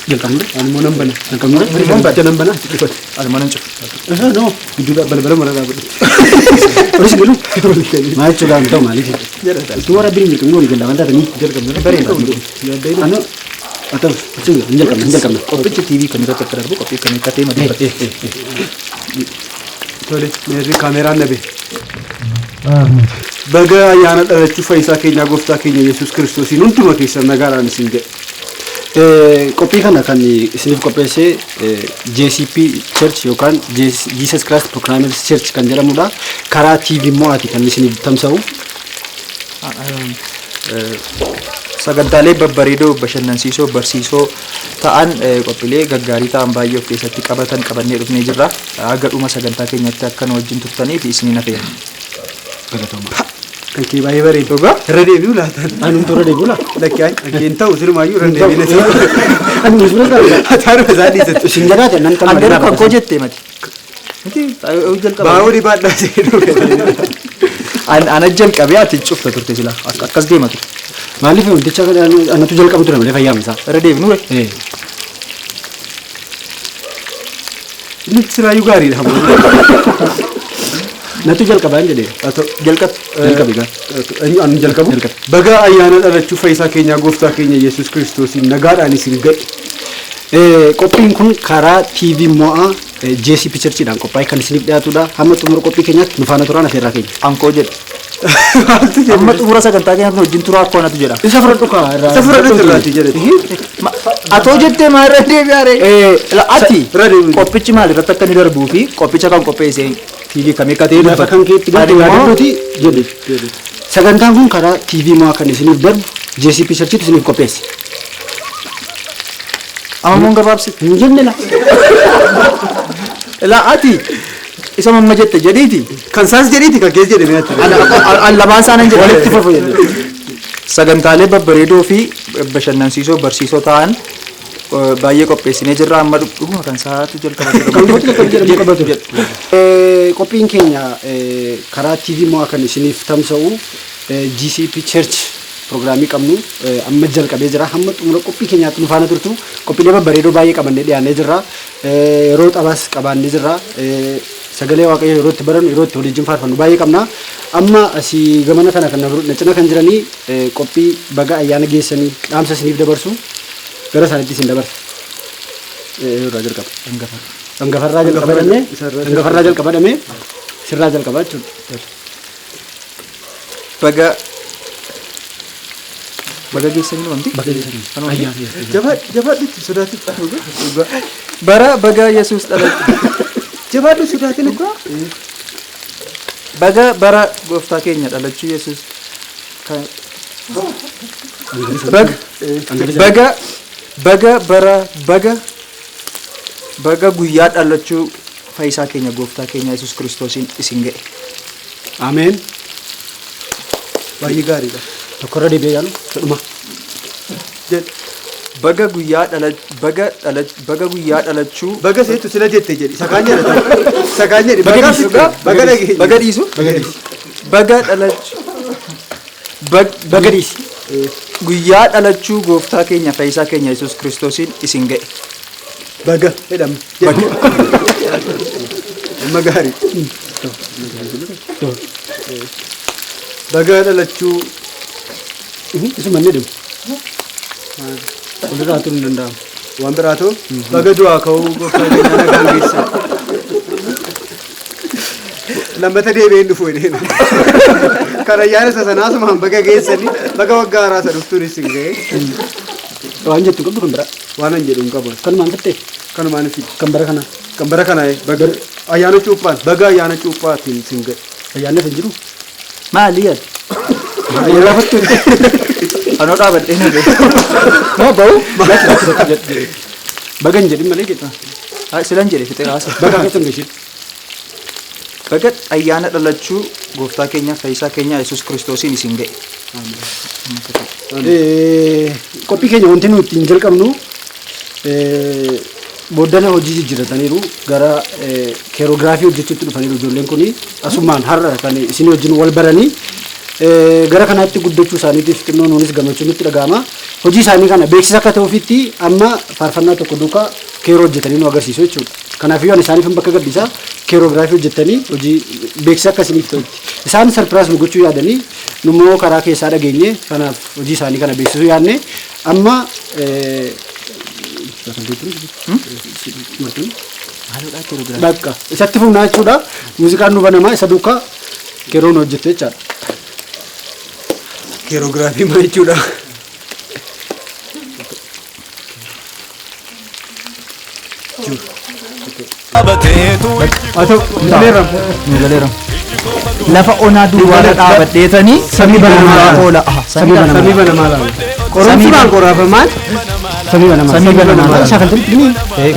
Jalqabna. Ani immoo nan bana. Jalqabna. Ani immoo nan bana. Ati dhifate. Ani mana hin cufu. No, Gidduu balbala mara dhaabadhu. Olis galu. Maal jechuudha hin ta'u maaliif? Utuu warra biriin jalqabni walii galla waan taatanii. Jalqabna. Bareeda. Ano haa ta'u hin jalqabna hin jalqabna. Qophichi TV kan irratti akka darbu qophii kan akka ta'e madda. Tole, meerri kaameraan dhabe. Baga ayyaana dhalachuu fayyisaa keenyaa gooftaa keenya Yesuus Kiristoosiin hunduma keessan nagaadhaan isin ga'e. Qophii kana kan isiniif qopheesse JCP Church yookaan Jesus Christ Proclaimers Church kan jedhamudha. Karaa TV Mo'aati kan isiniif tamsa'u. Sagantaalee babbareedoo bashannansiisoo barsiisoo ta'an qophiilee gaggaarii ta'an baay'ee of keessatti qabatan qabannee dhufnee jirra. Haga dhuma sagantaa keenyatti akka nu wajjin turtaniif isiniin hafeera. Galatooma. Kan kee baay'ee bareeda. Dhugaa? Irra deebi'u laata? Ani irra deebi'u laa? Lakki kan kee hin ta'u sirumayyuu irra deebiin. Ani misira isaa Ataaruma isaa dhiisatti. Isin jalaate nan kan An garuu kan koo jettee mati. Miti jalqaba. Baa'uu dhibaadhaa seenuu. Ana jalqabee ati cufta turte sila akkas deema ture. Maaliif wanticha anatu jalqabu ture malee fayyaama isaa. Irra deebinu re. Inni siraayyuu gaariidha. Natu jalqabaa hin jedhee. Jalqabi. Jalqabi gaa. Eenyu ani jalqabu? Jalqabi. Baga ayyaana dhalachuu fayyisaa keenyaa gooftaa keenya Yesuus Kiristoosiin nagaadhaan isin ga'e. Qophiin kun karaa TV Mo'aa JCP Churchiidhaan qophaa'e kan isiniif dhiyaatudha. Hamma xumura qophii keenyaatti nu faana turaan afeerraa keenya. Ankoo jedha. Maaltu jedhe? Amma xumura sagantaa keenyaatti nu wajjin turaa akkoo anatu jedha. Isa fudhadhu kaa irraa. Isa fudhadhu irraati jedhe. Atoo jettee maa irra deebi'aa ree? Ati Irra deebi'u. qophichi maal irratti akka inni darbuu fi qophicha kan qopheesse TV kamii akka ta'e Lafa kan keetti galte yaadadhuuti jedhe. Sagantaan kun karaa TV Mo'aa kan isiniif darbu JCP Churchiitu isiniif qopheesse. Amma moon gabaabsi. Hin jenne la. Laa ati isa mamma jette jedhiiti. Kan isaas jedhiiti kan kees jedhe meetti. An lamaan isaa nan jedhe. Walitti fufu jenne. Sagantaalee babbareedoo fi bashannansiisoo barsiisoo ta'an baay'ee qopheessinee jirra amma dhuguma kan sa'aatu jalqaba. Kan gootu kan jedhamu qabatu. Qophiin keenya karaa TV Mo'aa kan isiniif tamsa'u GCP Church pirogiraamii qabnu amma jalqabee jira. Hamma xumura qophii keenyaatti nu faana turtu. Qophiilee babbareedoo baay'ee qabannee dhiyaannee jirra. Yeroo taphaas qabaannee jirra. Sagalee Waaqayyoo yeroo itti barannu yeroo itti waliin faarfannu baay'ee qabna. Amma asii gamana kana kan na cina kan jiranii qophii baga ayyaana geessanii dhaamsa isiniif dabarsu gara isaaniitti isin dabarsa. Irraa jalqaba. Hangafarraa jalqaba dhamee hangafarraa jalqaba dhamee sirraa jalqaba jechuudha. Baga baga geessanii wanti? Baga geessanii. Ayyaana. Jabaadhu itti sodaatin. Bara baga Yesuus dhalate. Jabaadhu sodaatin. Baga bara gooftaa keenya dhalachuu Yesuus kan baga baga baga bara baga baga guyyaa dhalachuu fayyisaa keenya gooftaa keenya Yesuus Kiristoosiin isin ga'e. Ameen. Baay'ee gaariidha. Tokkorra deebi'ee yaalu dhuma. Baga guyyaa dhala baga dhala baga guyyaa dhalachuu Baga seetu sila jette jedhi. Sakaan jedha. Sakaan jedhi. Baga Baga dhiisu. baga dhageenya. Baga dhiisu. Baga dhalachuu Baga dhiisi. Guyyaa dhalachuu gooftaa keenya fayyisaa keenya Yesuus Kiristoosiin isin ga'e. Baga jedhama. Amma gaarii. Baga dhalachuu Isuma inni deemu. Walirraa turuu hin danda'amu. waan biraatu baga du'aa ka'uu gooftaa keenya nagaan geessa. Lammata deebi'ee hin dhufu jedheen. Kan ayyaana isa sanaa asumaan baga geessanii baga waggaa haaraa isa dhuftuun isin ga'e. Waan jettu qabdu kan biraa. Waan an jedhu hin qabu. Kanumaan fittee Kanumaan fidi. kan bara kanaa. Kan bara kanaa baga ayyaana cuuphaan baga ayyaana cuuphaatiin isin ga'e. Ayyaanni hin jiru. Maali ati? Ayyaana fattu. Anoo dhaabadhee na ga'e. Moo ba'u? Baga hin jedhin malee jedha. Silan jedhe fixee haasa. Baga keessa hin gashin. Baga ayyaana dhalachuu gooftaa keenya fayyisaa keenya Yesuus Kiristoosiin isin ga'e. Qophii keenya wanti nuti ittiin jalqabnu booddana hojii jijjiirrataniiru gara keeroogiraafii hojjechuutti dhufaniiru ijoolleen kun asumaan har'a kan isin wajjin wal baranii gara kanaatti guddachuu isaaniitiif xinnoo nuunis gammachuun nutti dhaga'ama. Hojii isaanii kana beeksisa akka ta'uufitti amma faarfannaa tokko duukaa keeroo hojjetanii nu agarsiisu jechuudha. Kanaafiyyuu ani isaaniif bakka gadhiisaa keeroogiraafii hojjetanii hojii beeksisa akka isiniif ta'utti. Isaan surprise nu gochuu yaadanii nummoo karaa keessaa dhageenye kanaaf hojii isaanii kana beeksisuu yaadne amma bakka isatti fufnaa jechuudha. Muuziqaan nu banamaa isa duukaa keeroo nu hojjettu jechaadha. Keeroogiraafii maal jechuudha? Haa ta'u, galeera. Nu galeera. Lafa onaa duwwaarra dhaabadheetanii Samii banamaa oola. Samii banamaa. Samii banamaa laala. Qoromsuudhaan qoraafamaan Samii banamaa. Samii banamaa. Shaakaltanii ni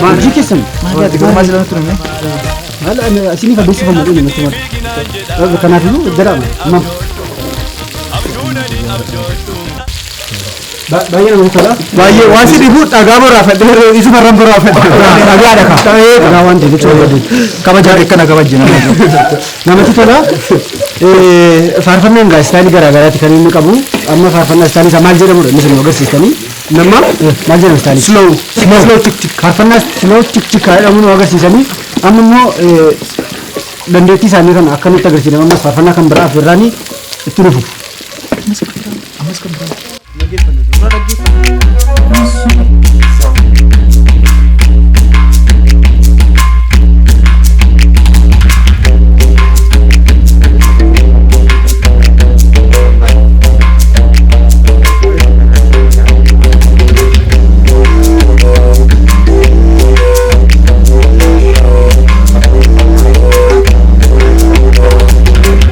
hojii keessan. Maali ati garuu maal jedhamtu ture? Maal ani isiniif adeemsifamu dhuma natti mala. Kanaafiyyuu jedhama. Mam. Baay'ee namatti tola. Baay'ee waan si dhibu dhagaa boraafadhee isuma irraan boraafadhe. Dhagaadha ka. Dhagaa waan ta'eef jechuudha. Kabajaa akkana kabajji nama. Namatti tola. Faarfannaan gaa istaayilii garaa garaati kan inni qabu. Amma faarfannaa istaayilii isaa maal jedhamudha inni isin agarsiistanii. Nama Maal jedhama istaayilii? Slow. Slow tik tik. Faarfannaa slow tik tik jedhamu nu agarsiisanii. Amma immoo dandeettii isaanii kana akka nutti agarsiisan ammas faarfannaa kan biraa afirraanii itti dhufu.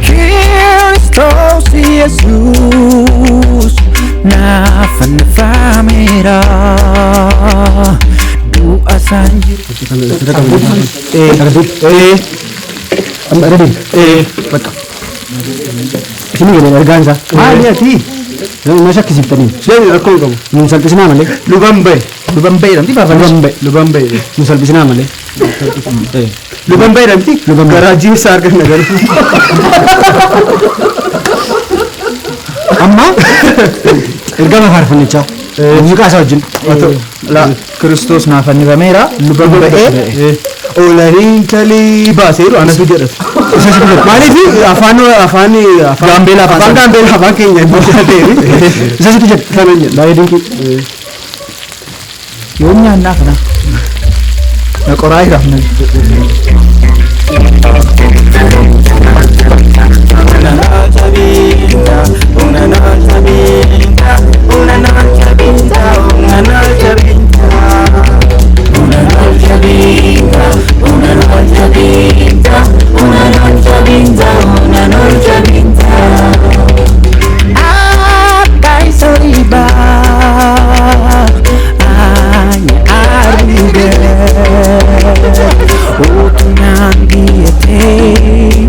Kiristoos Yesuus naaf fannifameera du'a isaan jiru. Amma ready? Bakka. Isin galee ergaan isaa. Maali ati? Na shakkisiiftanii. Isheen rakkoo hin qabu. Nun salphisinaa malee. Luban bahe. Luban ba'e dhamti faarfannaa. Luban ba'e. Luban bahe. Nun salphisinaa malee. Luban bahe dhamti? Luban bahe. Garaa jiinsaa arganna garuu. Amma ergama faarfannichaa. Muuziqaa isaa wajjin. La Kiristoos naaf fannifameera. Luban ba'e. Oolanii kalii baaseeru anatu jedhatu. Maaliif afaan afaan afaan Gaambeelaa afaan afaan Gaambeelaa afaan keenya hin ta'eef. Isa situ jedha. Kanan jedha. Baay'ee dinqii. Yoom nyaannaa kana? Na qoraa jira. Abbaa isa riba anya arge utunaan biyyatee.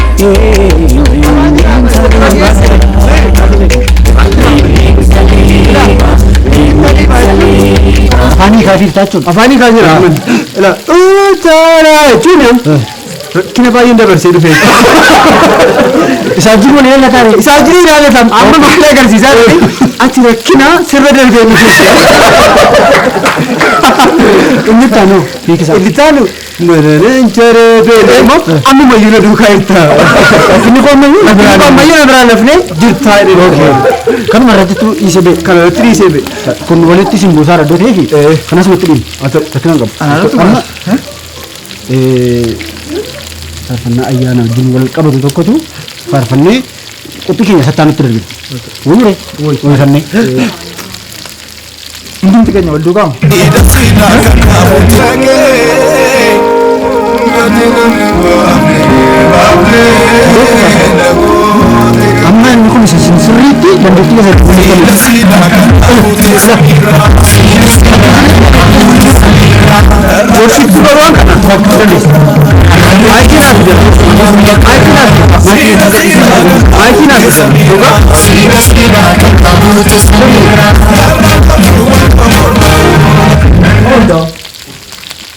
Afaanii kaafii jechuudha. Afaanii kaa jira. Ila uutaalaa jechuun rakkina baay'een dabarsee dhufe. Isaaf jiru waliin lataa ta'e. Isaa jiru ilaaletam amma maal agarsiisaa ture ati rakkina sirra darbee dhufe. Inni taanu hiikisaa. Inni taanu mananeen jaree beela immoo amma mayyuu na duukaa jirta. Inni koo ammayyuu na Inni koo ammayyuu na biraa lafnee jirtaa jedhee. Kanuma irratti dhiisee bee. Kana irratti dhiisee bee. Kun walitti isin buusaa iddoo ta'eefi kanas walitti dhiin. Rakkina hin qabu. Amma faarfannaa ayyaana wajjin wal qabatu tokkotu faarfannee qophii keenya sattaanutti darbina. Wayire wayifannee. Hundumti keenya wal duukaa. Amma inni kun isa sirriitti dandeettii keessatti Worship barwaan kana. Maayikii naaf jira. Maayikii naaf jira. Maayikii naaf jira. Dhugaa.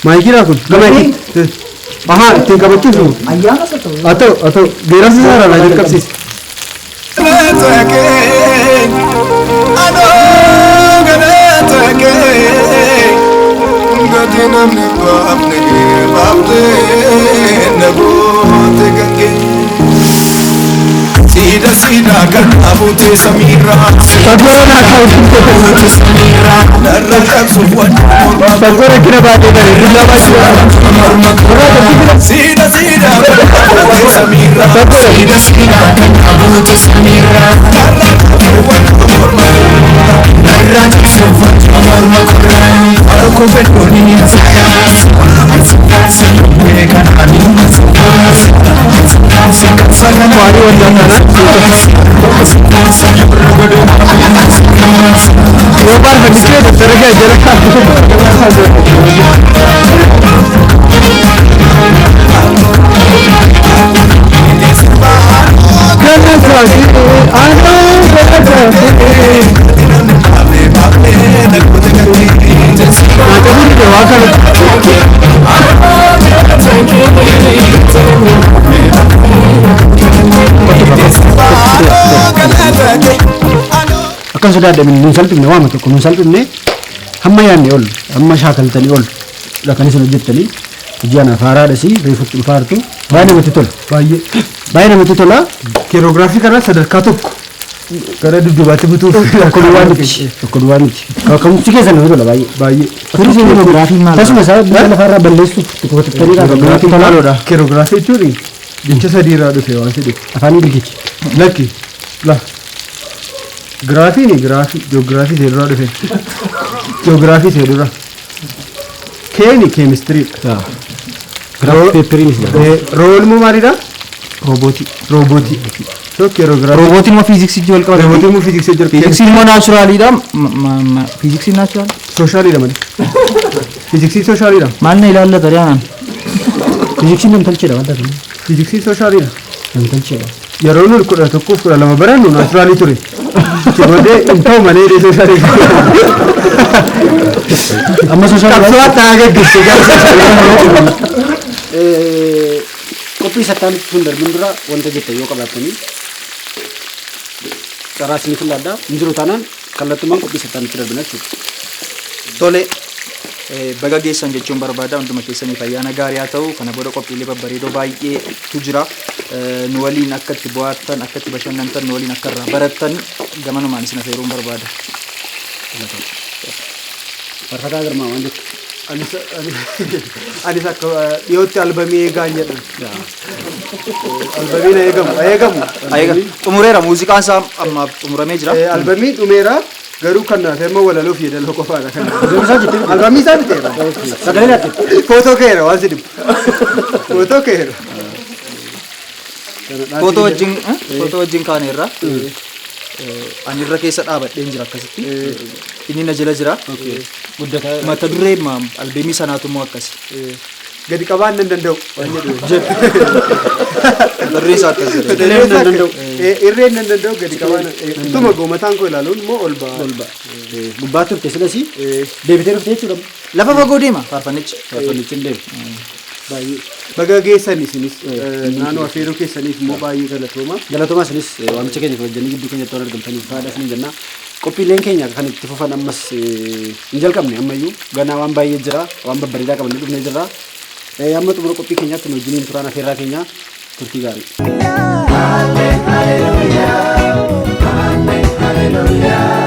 Maayikii naa kun. Maayikii. Ahaa ittiin qabachuuf. Ayyaana isa ta'u. Haa ta'u haa ta'u geerarsa isaa irraa jalqabsiisi. Anoo gootee na goote gangee. Sida sida kan abuute samiirraa. Narra cabsuuf waan Sida sida kan abuute samiirraa. Sida sida kan abuute samiirraa. Narra cabsuuf waan morma. Narra cabsuuf waan morma korraa. Harkoo fedhooni Akkan sodaadhe nun salphifne waama tokko nun salphifne hamma yaadne ol hamma shaakaltanii ol kan isin hojjettanii hojii anaaf haaraadhas reefutti dhufaartu baay'ee namatti tola. Baay'ee namatti tola. Keeroogiraafii kana sadarkaa tokko gara dudduubaatti butuuf Tokko duwwaa miti. Tokko duwwaa miti. Kaka'umsi keessan namatti tola baay'ee. Baay'ee. Keeroogiraafii maal? Tasuma isaa biyya lafarraa balleessuuf tokko tokkotti Keeroogiraafii maalodha? Keeroogiraafii jechuun jecha sadii irraa dhufe waan si dhufe. Afaan Ingiliziiti. Lakki la. Giraafiin giraafii ji'oogiraafii ishee duraa dhufe. Ji'oogiraafii ishee dura. Keeni keemistiriidha. Giraafii peeperiinis jira. Rool immoo maalidha? Roobootii. Roobootii. So keeroogiraafii. Roobootiin immoo fiiziksii wal qabata. Roobootiin immoo fiiziksii jira. Fiiziksiin immoo naachuraaliidha. Fiiziksiin naachuraal. Sooshaaliidha malee. Fiiziksii sooshaaliidha. Maal na ilaallata dhiyaanaan? Fiiziksiin namtolcheedha wanta kana. Fiiziksii sooshaaliidha. Namtolcheedha. Yeroo nuti 11 fi 12 barannu naachuraalii ture. Itti booddee hin ta'u malee hidhee sooshalii. Amma sooshalii. Qabsoo addaa gaggeesse gara sooshalii. Qophii sattaanitti sun darbin dura wanta jettan yoo qabaattanii carraa isiniif laaddaa hin jiru taanaan kallattumaan qophii sattaanitti darbina jechuudha. Tole baga geessan jechuun barbaada hunduma keessaniif ayyaana gaarii haa ta'u kana booda qophiilee babbareedoo baay'eetu jira. Nu waliin akka itti bohaartan akka itti bashannantan nu waliin akka irraa barattan gamanumaan isin affeeruun barbaada. Faarfataa Girmaa waan jettu. Anis akka dhiyootti albamii eegaan jedhan. Albamiin eegamu. Eegamu. Eega xumureera muuziqaan isaa ammaaf xumuramee jira. Albamii dhumeera garuu kan naaf amma walaloo fi yeedaloo qofaadha kan. Albamii isaa biteera. Sagalee laatte. Footoo ka'eera waan si dhibu. Footoo ka'eera. Footoo wajjin kaaneerra. Ani irra keessa dhaabadheen jira akkasitti. Inni na jala jira. Guddataa. Mata duree albeemii sanaatu immoo akkasi. Gadi qabaan nan danda'u waan jedhu. Mata dureen isaa akkas jedha. Irreen nan danda'u. Irreen nan danda'u gadi qabaan. Utuma goomataan koo ilaaluun immoo ol ba'a. Ol ba'a. Gubbaa turte silasii deebitee dhufte jechuudha. Lafa fagoo deema faarfannichi. Faarfannichi hin deemu. Baay'ee. Baga geessan isinis naannoo affeeruu keessaniif immoo baay'ee galatooma. Galatoomaa isinis waamicha keenya kabajanii gidduu keenyatti waan argamtaniif faadha isin jenna. Qophiileen keenya kan itti fufan ammas hin jalqabne ammayyuu ganaa waan baay'ee jira waan babbareedaa qabannee dhufnee jirra. Amma xumura qophii keenyaatti nu wajjiniin turaan affeerraa keenya turtii gaarii. Hallelujah, hallelujah.